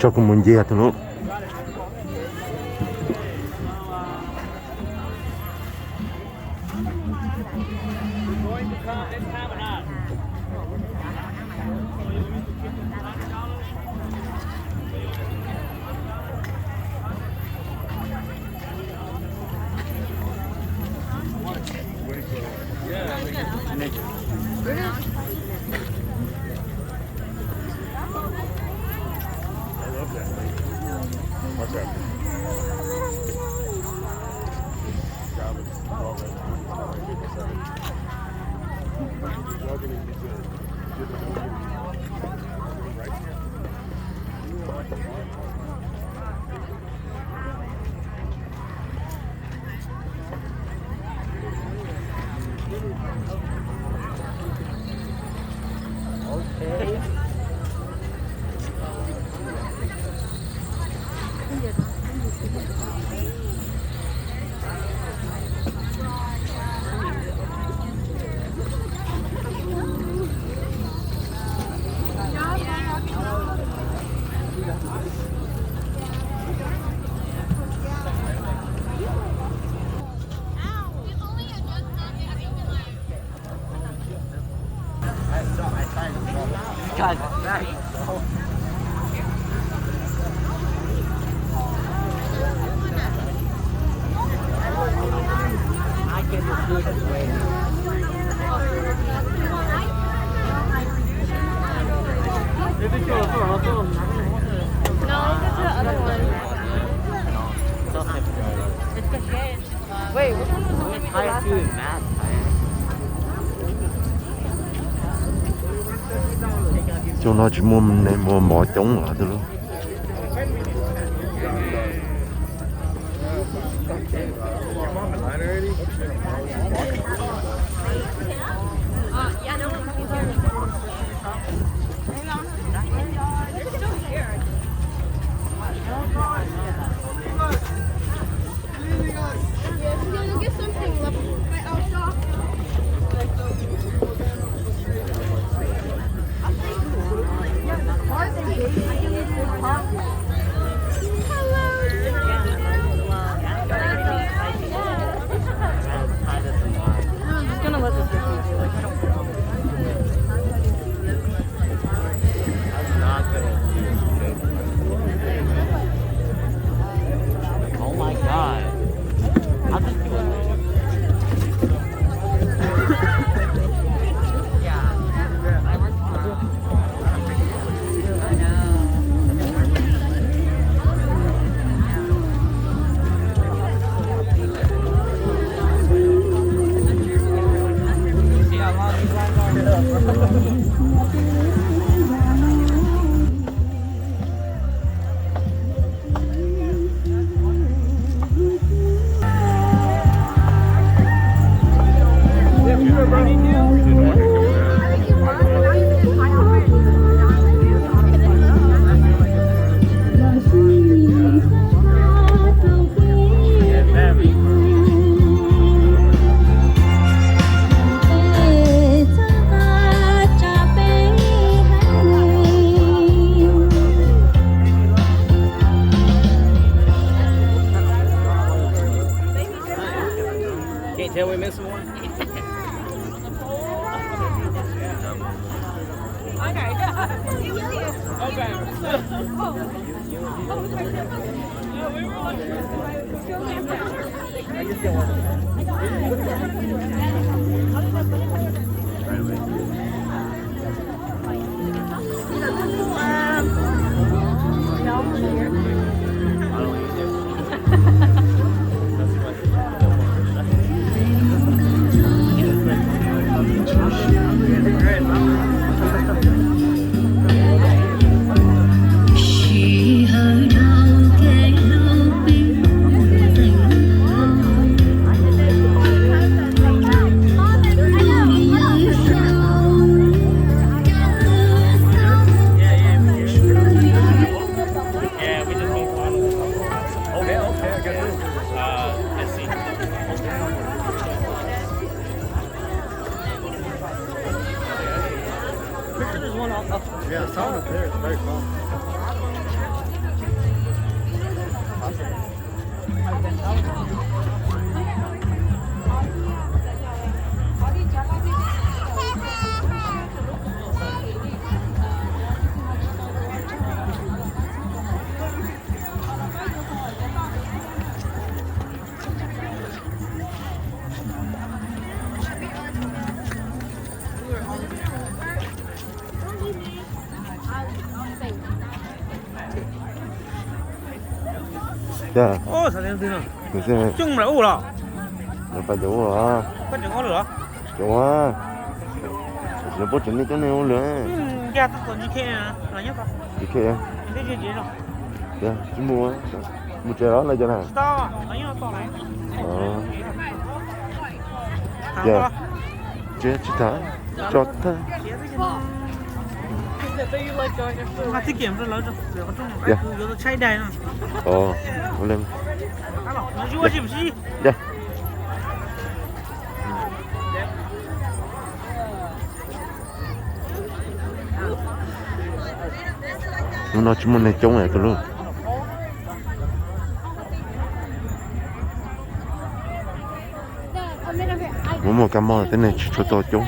Coj kuv mus ncig tus lub. Cov no tsis muaj neeg muaj mov coob lawm thiab lauj. Oh my God. I'll just do it. Yeah. I work tomorrow. Can't tell we missing one. Okay. Okay. Yeah, we just made finals. Okay, okay, I guess. Uh, S C. Picture this one up, up. Yeah, sound up there is very fun. Yog. Coob lawm ub los? Lawv pab cov ua los? Coob a. Lawv puab tseem nej coob nej ua lawm. Tsis khe. Yog tsis mus, mus tsev los lawv cov na. Yog. Tsis, tsis tham, tso tag. Yog. Ua li. Yog. Hnub no tsis muaj neeg coob li tus lub. Muaj muaj kab mob tej neeg tsis tshua tau coob.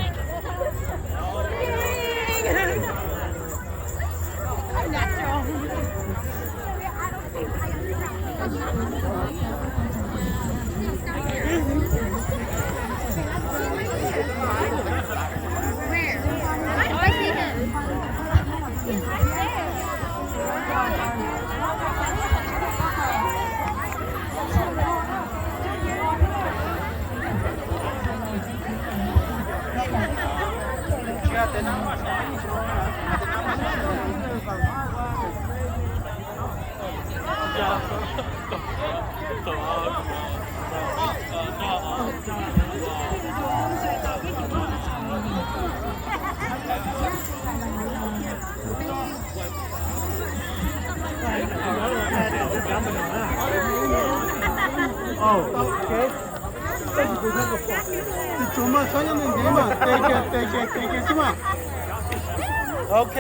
Ok.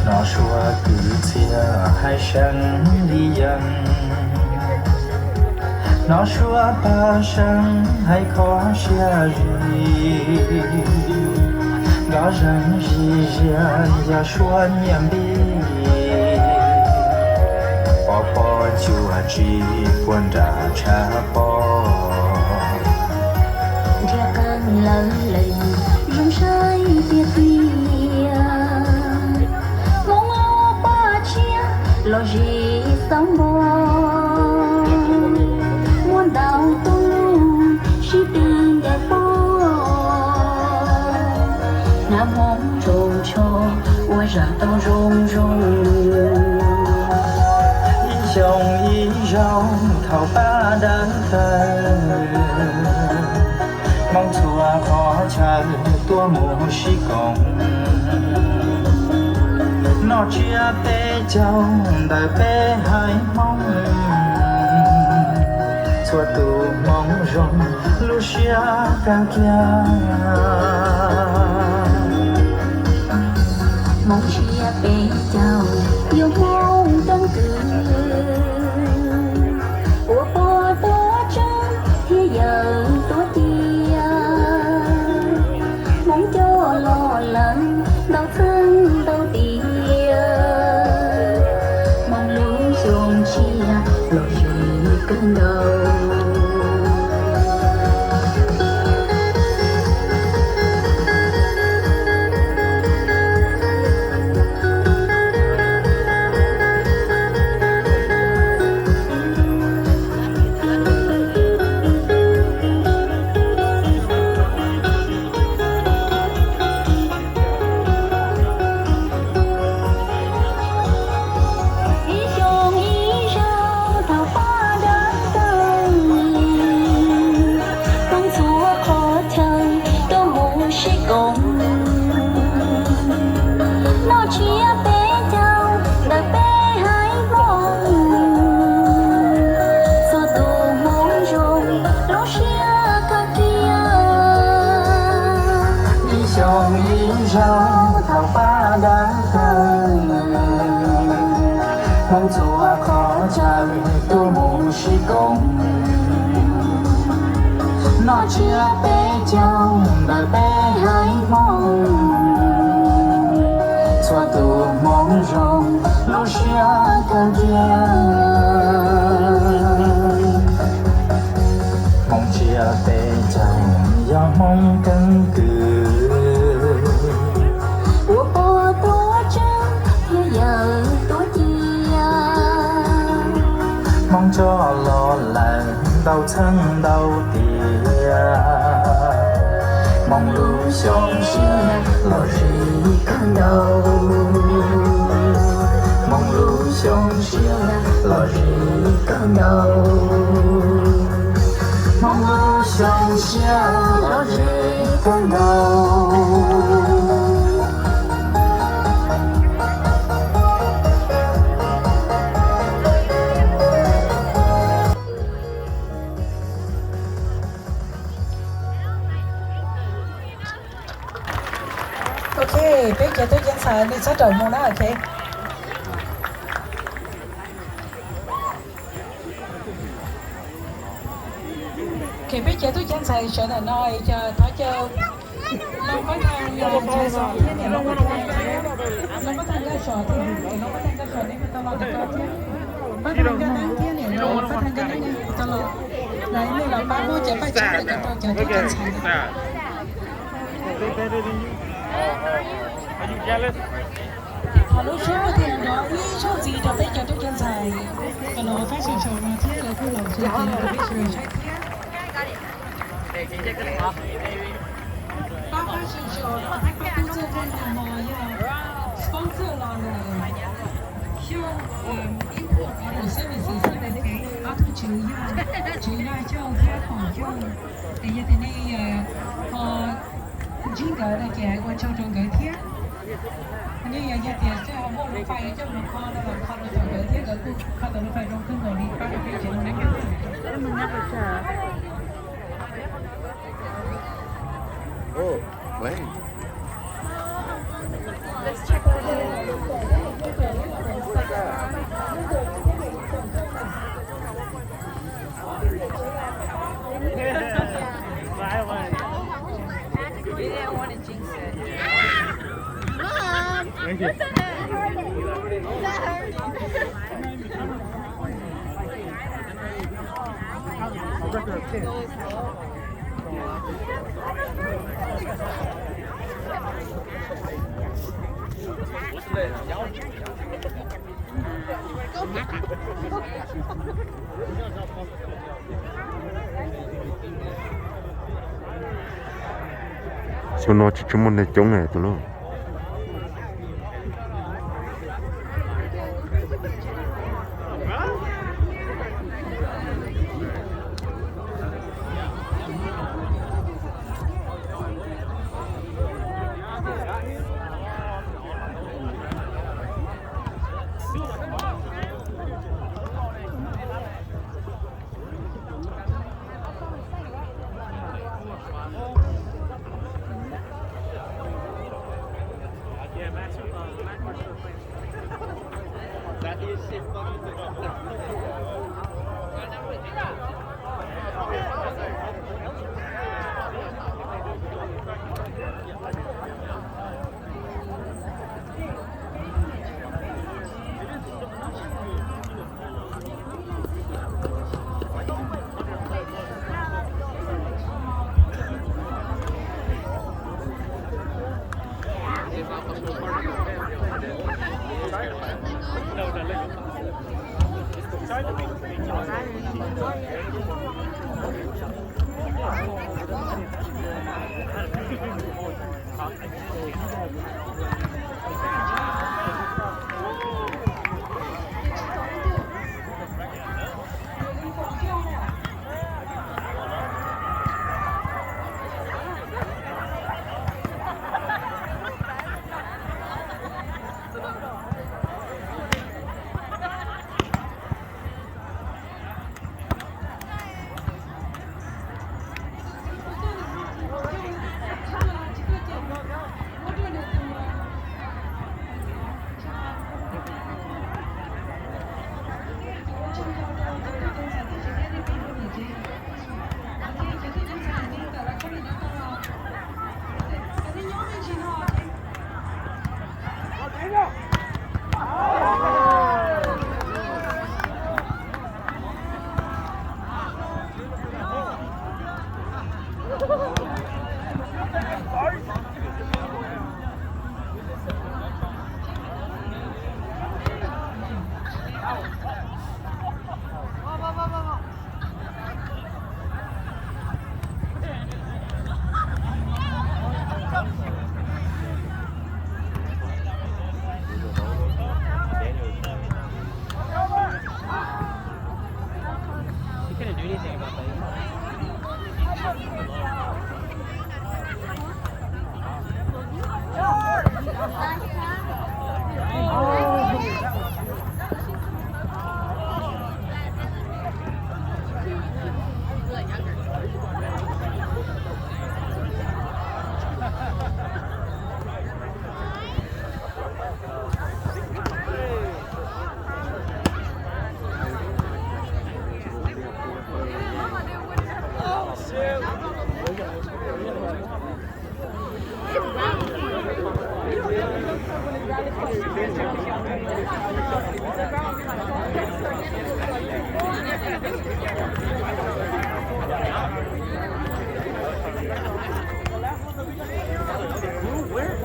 Nov suav kwv txhiaj hais seev li yees, nov suav pab seev hais kho siab zim, nkauj zeeg zim ziab yog suav nyiaj npib, pov pob cuag tsis puag nram tshav pob. Nrhiav qeej lawv lees zoo saib tiag tiag, Hmoob paj tsiab los zes xauv npo, muab ntau tub sib tw ncaws pob, hnav Hmoob zoo tsho ua zam tau zoo zoo. Ib xyoo ib zaug thaum pab dawb tawg, Hmoob txhua qhov chaw tuaj mus sib koom. Noj tsiab peb caug ntawm peb haiv Hmoob, txhua tus Hmoob zoo lub siab kawg kiag. Hmoob tsiab peb caug yog Hmoob keeb kwm, ua pog tuav tseeb thiab yawm tuav cia. Hmoob coj los lawm ntau txheej ntau tiam, Hmoob lub xyoo tshiab los zis kawg nkaus. Ib xyoos ib zaug thaum paj dawb tawg, Hmoob txhua qhov chaw tuaj mus sib koom. Noj tsiab peb caug ntawm peb haiv Hmoob, txhua tus Hmoob zoo lub siab kawg kiag. Ib xyoos ib zaug thaum paj dawb tawg, Hmoob txhua qhov chaw tuaj mus sib koom. Noj tsiab peb caug ntawm peb haiv Hmoob, txhua tus Hmoob zoo lub siab kawg kiag. Hmoob tsiab peb caug yog Hmoob keeb kwm, ua pog tuav tseeb thiab yawm tuav cia. Hmoob coj los lawm ntau txheej ntau tiam, Hmoob lub xyoo tshiab los zis kawg nkaus. Hmoob lub xyoo tshiab los zis kawg nkaus. Hmoob lub xyoo tshiab los zis kawg nkaus. Ok, peb cov tub ceev ntxhais nej txhob raws mus na, ok. Ok, peb cov tub ceev ntxhais sawv ntawm no, thov caw Loob Pab Thaj, Loob Pab Thaj thiab niam Loob Pab Thaj, Loob Pab Thaj Nkaj Zos thiab, Loob Pab Thaj Nkaj Zos nej puas tau los rau thiab, Pab Thaj Nkaj Neeb thiab niam Loob Pab Thaj Nkaj Neeb nej puas tau los, los ib pliag los pab muab cov paj tsawb no cov rau cov tub ceev ntxhais. Thov lub suab thiaj nrov ib zaug ntxiv rau peb cov tub ceev ntxhais, kom lawv ua fashion show no thiab lawv kuj los xyuas cev rau peb sawv daws saib thiab. Pab fashion show no thiab pab tub txawj kawg no yog sponsor los lawm. Xyooj Import Auto Services, ob tug tswv yog, tswv yog Xyooj thiab Foom Xyooj. Es yog tias nej ho ntsib nkawd no ces ua tsaug rau nkawd thiab. Nej yog, yog tias xyov ho muaj lub fais coj mus kho no los kho rau tom nkawd thiab, nkawd kuj kho tau lub fais zoo kawg nkaus li, pab rau peb cov Hmoob. Thank you. Xyoo no tsis tshua muaj neeg coob na tus lauj.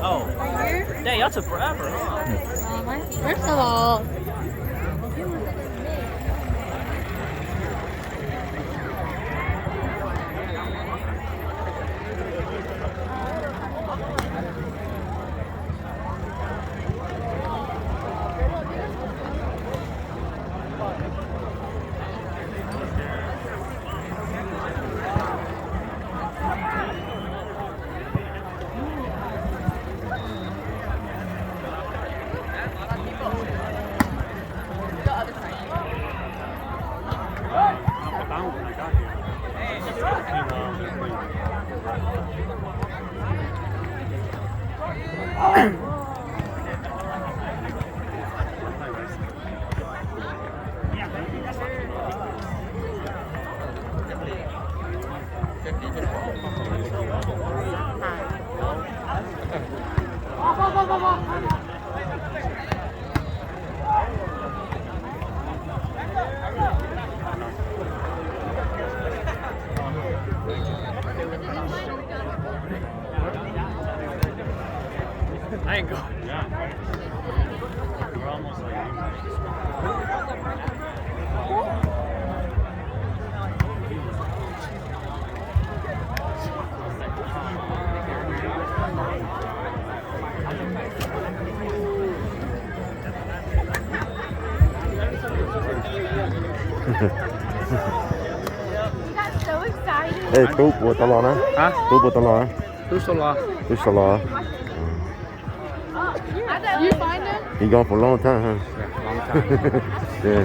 Oh. Dang, y'all took forever, huh? First of all. I ain't going. Yeah, right. We're almost like. Ej, tub puas tau los na? Hả? Tub puas tau los? Tub sau los. Tub sau los. You find them? He gone for a long time, huh? Yeah, long time. Yeah.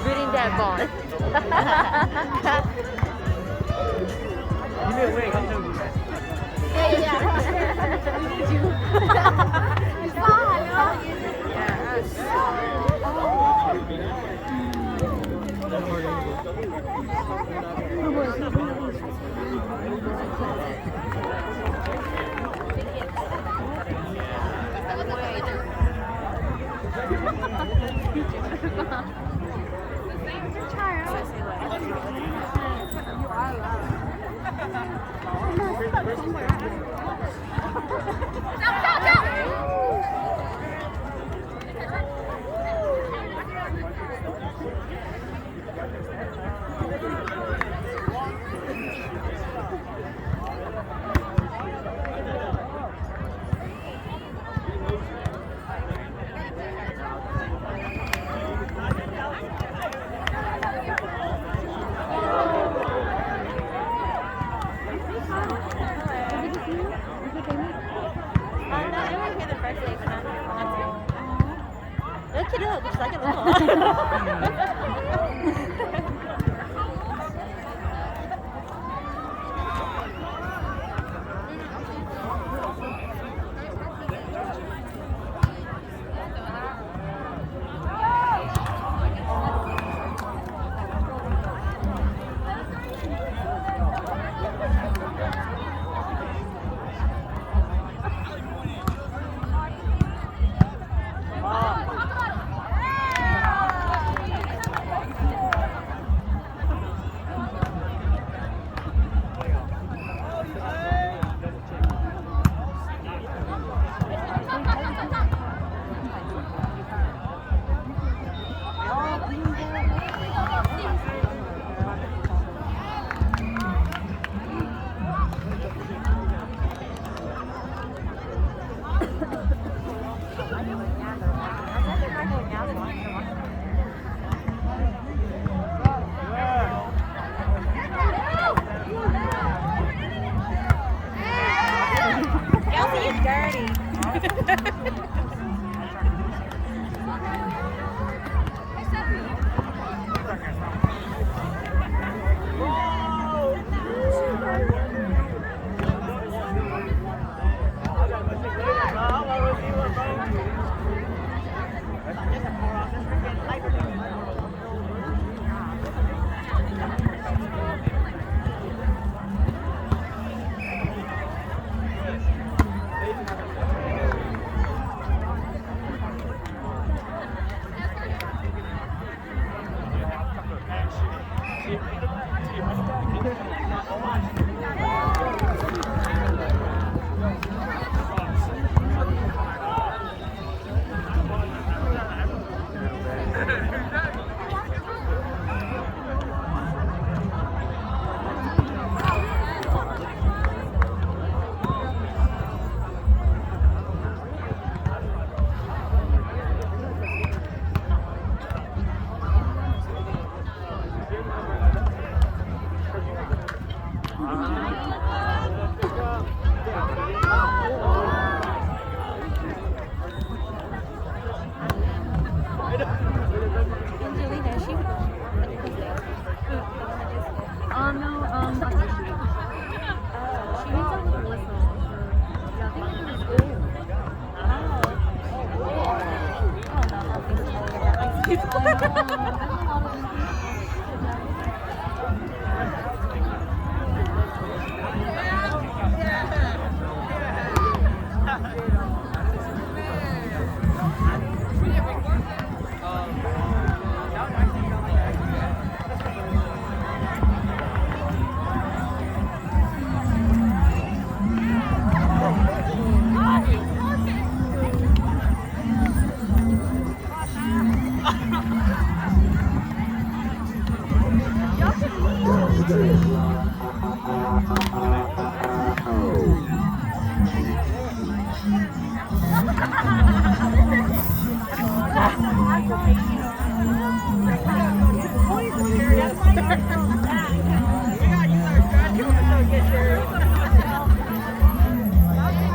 Beating that ball. Give me a wave, I'm coming. Yeah, yeah, yeah. We need you.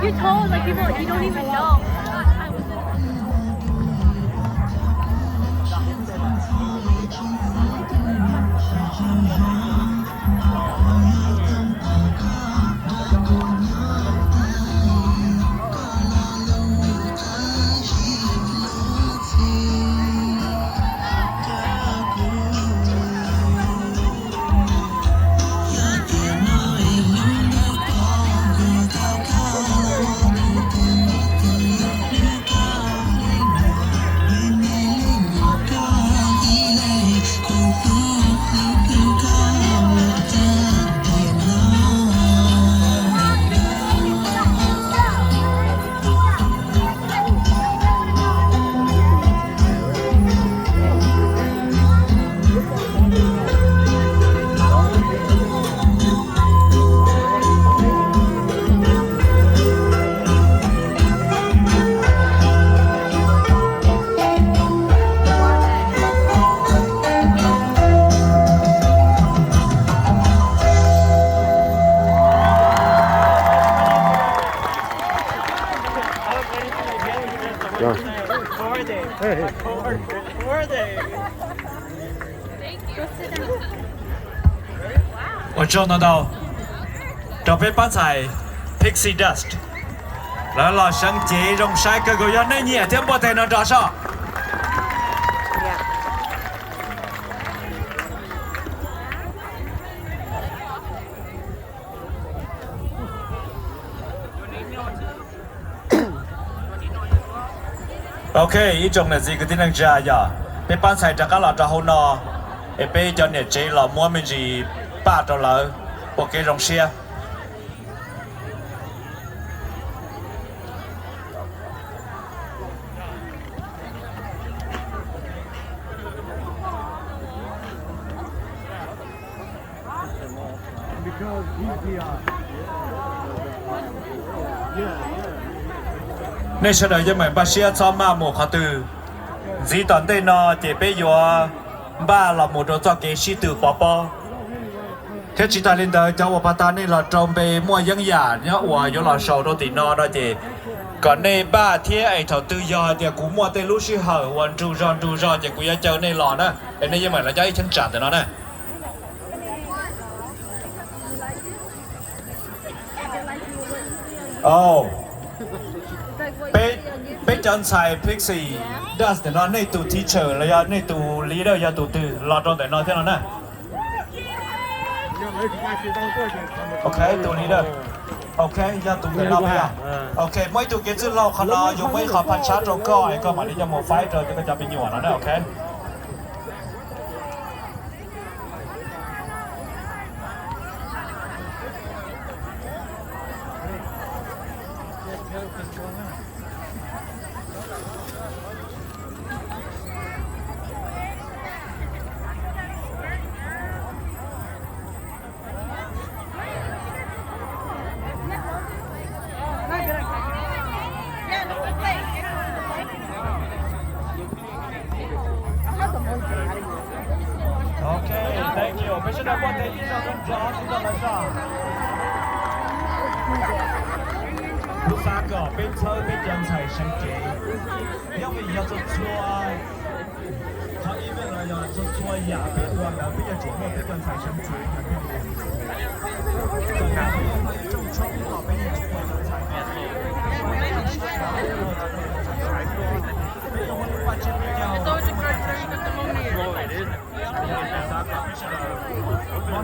You told, like, people, you don't even know. Ua tsaug ntau ntau rau peb pab ntxhais Pixie Dust. Lawv los seev cev zoo saib kawg nkaus, yog nej nyiam thiab npuaj tes no nrog soj. Ok, ib tsoom niam txiv kwv tij neej tsa, yog peb pab ntxhais rov qab los rau hauv no, es peb cov niam tsev los muab me ntsis paj rau lawv ua kev zoo siab. Nej sawv daws yeej meem npaj siab txhob maj mus qhov twg. Ntxiv tom ntej no ces peb yuav npaj los mus rau txoj kev sib tw pov pob. Thiab tsis tas li ntawd, cov uas pas tas nej los rau npe muaj yeeb yam nyob uas yuav los sau rau tim no no ces kom nej npaj thiab es thaum twg yog hais tias kuv muaj tej lub sij hawm uas nrug zog nrug zog ces kuv yuav caw nej los na, es nej yeej meem los nyob ib cheeb tsam ntawm no na. Peb cov ntxhais Pixie Dust ntawm no nej tus teacher los yog nej tus leader yog tus twg los rau ntawm no thiab no na? Ok, tus leader. Ok, yog tus ntawm no thiab. Ok, muaj ib tug kev txwj laug qhov no yuav muaj ib qho phaj tshab rau koj es koj mam li coj mus faib rau cov, koj cov me nyuam no na, ok. Ok, thank you. Peb sawv daws npuaj tes ib zaug rau tsob sib tau lawv zog. Kuv xav kom peb txhawb peb cov ntxhais seev cev, yog vim yog txhua txhua qhov ib los yog txhua txhua yam peb ua ntawd peb yuav tsum muaj peb cov ntxhais seev cev. Peb yuav muaj lub paj tsib peb caug. Hey,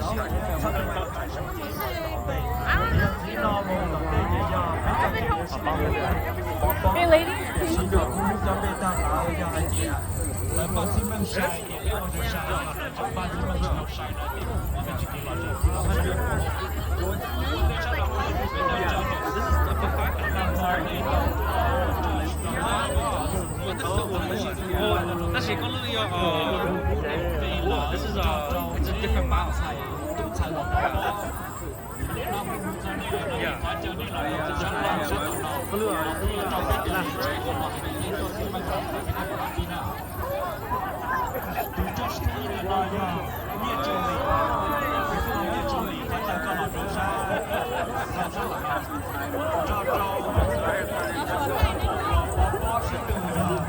ladies. Sib nrog kub cov npe tag lawm yog hais tias lawv npaj txij meej sai ces peb ua zoo sai, lawv tseem npaj txij meej tsis tau sai no ces ua me ntsis kev los tseem. Tab sis koj lub yog, this is a, it's a different mouse. Yeah. Tus coj sib thawj ib no yog Nyiaj Tseej Lis, tus tij laug Nyiaj Tseej Lis, thov caw koj los rau sab, rau sab tom no, nrog rau Pov Pob sib tw yog Pab Lis Tsis Muas,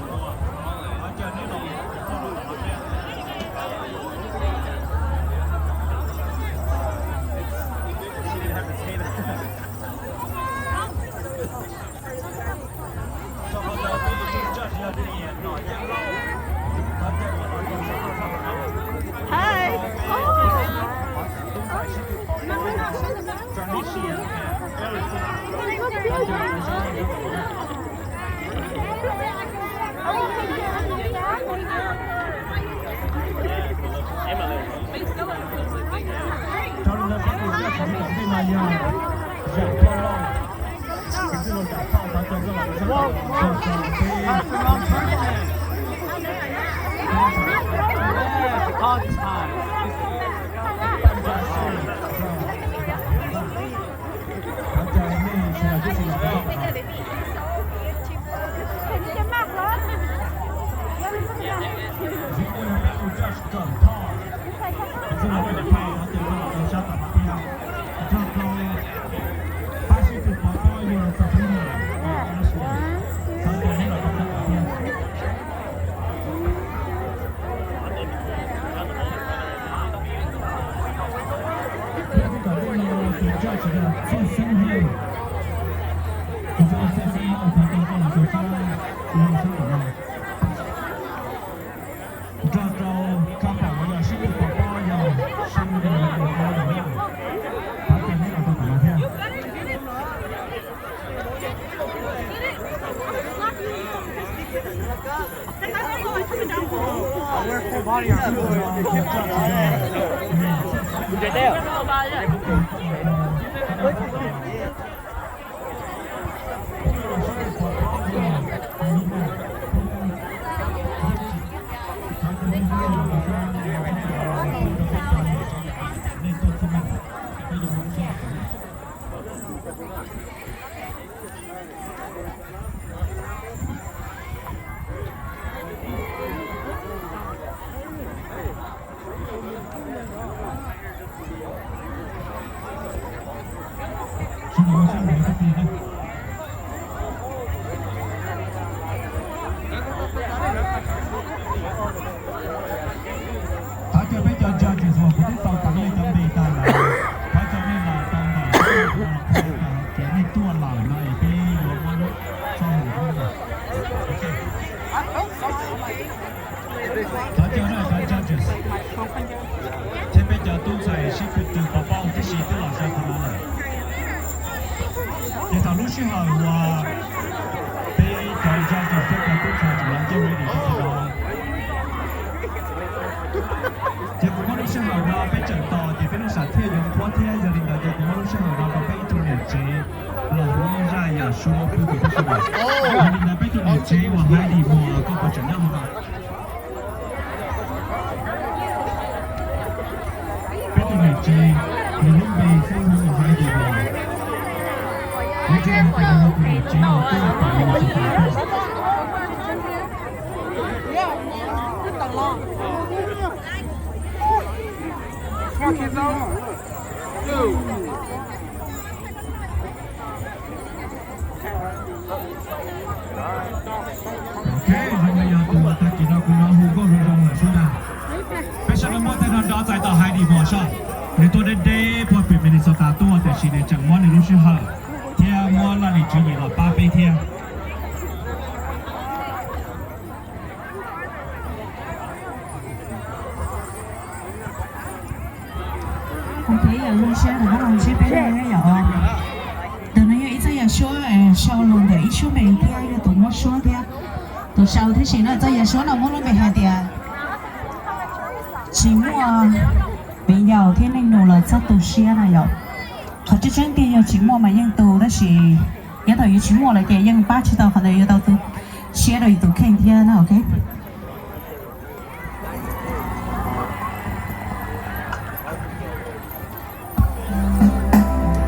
thov caw neb los rau sab tom no thiab. Rau lawv pab tus coj sib tw no yog Zam Paj Lauj. Nrog rau kab pam uas yog sib tw pov pob yog sib tw pov pob yog, thov caw neb los rau tom no thiab. Thov caw peb cov judges uas kuv twb tau tau nej cov npe tag lawm, thov caw nej los tau ntawm kev nej tuaj lawm no es peb yuav muab lub txoj hau. Thov caw nej cov judges thiab peb cov tub ntxhais sib tw pov pob tib si twb los sawv qhov no lawm. Ces thaum lub sij hawm uas peb cov judges thiab cov tub ntxhais tseem los get ready rau qhov no, ces kuv muab lub sij hawm no peb tseem tos ces peb lub sam thiaj yuav qhuav thiab. Yog li ntawd ces kuv muab lub sij hawm no rau peb ib tug niam tsev los hu ib zaj yam suab pub rau peb sawv daws. Yog li ntawd peb tus niam tsev uas Heidi Muas, koj puas tseem nyob hauv no? Peb tus niam tsev, nws lub npe xwb hu ua Heidi Muas. Kuv ntseeg hais tias nws yog tus niam tsev uas tuaj pab Minnesota tuaj. Ok, zoo li yog tus uas tag kis no kuv hnov hu nkauj zoo zoo lawm sub ntag. Peb sawv daws muab tej no nrov txais tos Heidi Muas soj. Nws tuaj deb deb puag pem Minnesota tuaj tiam sis nws tseem muab nws lub sij hawm thiab muab laj lim tswv yim los pab peb thiab. Zoo siab rov qab los ntsib peb yom. Tus no yog ib txoj yam suab sau los ntawm ib suab npe thiab yog tus muab suab thiab tus sau thiab si no. Txoj yam suab no muab lub npe hais tias tsis muaj viv ncaus thiab neej nus los txhob tu siab na yom. Qhov tseeb tseeb tiag yog tsis muaj mas yeej tu, tab sis yav thaum yus tsis muaj lawm ces yeej pab tsis tau qhov ntawd, yuav tau tu siab rau yus tus kheej thiab na, ok.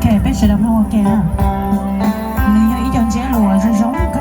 Ok, peb sawv daws mloog ua ke na. Nws yog ib co ntsiab lus zoo zoo